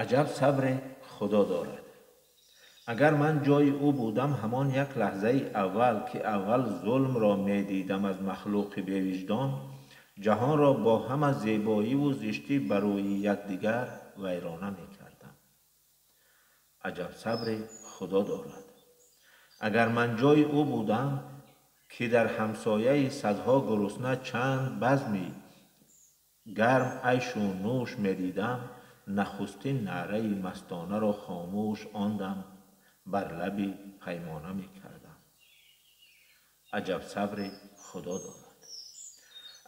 Аҷаб сабре Худо дорад. Агар ман ҷои ӯ будам, ҳамон як лаҳзаи аввал, ки аввал зулмро медидам аз махлуқи бевиҷдон, ҷаҳонро бо ҳама зебоиву зиштӣ ба рӯи якдигар вайрона мекардам. Аҷаб сабре Худо дорад. Агар ман ҷои ӯ будам, ки дар ҳамсояи садҳо гурусна чанд базми гарм айшу нӯш медидам, нахустин наъраи мастонаро хомӯш он дам бар лаби паймона мекардам. Аҷаб сабре Худо дорад.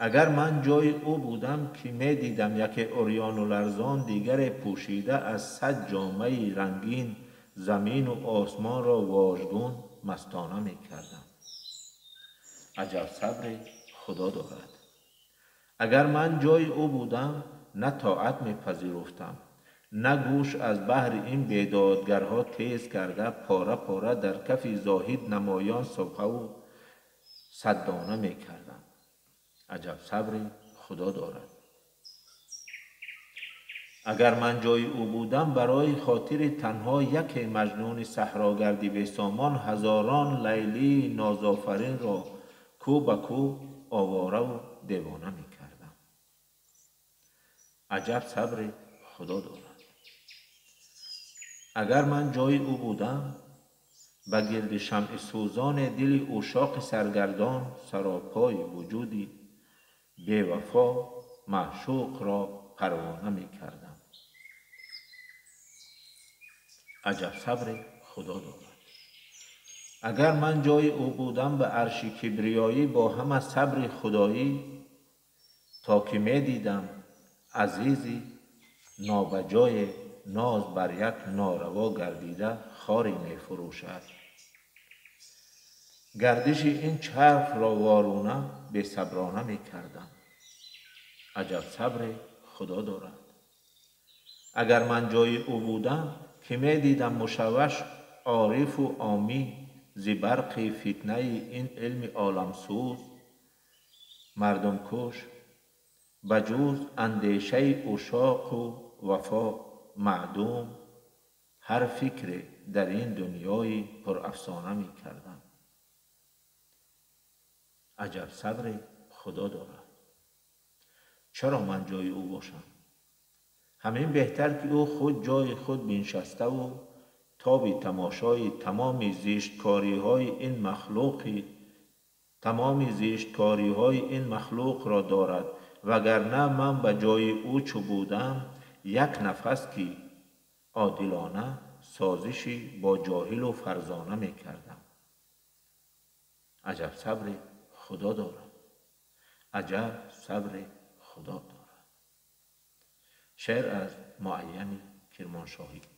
Агар ман ҷои ӯ будам, ки медидам яке урёну ларзон, дигаре пӯшида аз сад ҷомаи рангин, замину осмонро вожгун мастона мекардам. Аҷаб сабре Худо дорад. Агар ман ҷои ӯ будам, на тоат мепазируфтам, на гӯш аз баҳри ин бедодгарҳо тез карда пора-пора дар кафи зоҳид намоён субҳаву саддона мекардам. Аҷаб сабре Худо дорад. Агар ман ҷои ӯ будам, барои хотири танҳо яке маҷнуни саҳрогарди бесомон ҳазорон Лайлии нозофаринро кӯ ба кӯ овораву девона мекардам. Аҷаб сабре Худо дорад. Агар ман ҷои ӯ будам, ба гирди шамъи сӯзоне дили ушоқи саргардон саропои вуҷуди бевафо маъшуқро парвона мекардам. Аҷаб сабре Худо дорад. Агар ман ҷои ӯ будам, ба арши кибриёӣ бо ҳама сабри худоӣ, то ки медидам азизи нобаҷое ноз бар як нораво гардида хоре мефурӯшад, гардиши ин чархро воруна бесаброна мекардам. Аҷаб сабре Худо дорад. Агар ман ҷои ӯ будам, ки медидам мушавваш орифу омӣ зи барқи фитнаи ин илми оламсӯз мардумкуш, ба ҷуз андешаи ушоқу вафо маъдум, ҳар фикре дар ин дунёи пурафсона мекардам. Аҷаб сабре Худо дорад. Чаро ман ҷои ӯ бошам? Ҳамин беҳтар, ки ӯ худ ҷои худ биншаставу тоби тамошои тамоми зишткориҳои ин махлуқи тамоми зишткориҳои ин махлуқро дорад, вагарна ман ба ҷои ӯ чу будам, як нафас ки одилона созиши бо ҷоҳилу фарзона мекардам. Аҷаб сабре Худо дорад. Аҷаб сабре Худо дорад. Шеър аз Муайяни Кирмоншоҳӣ.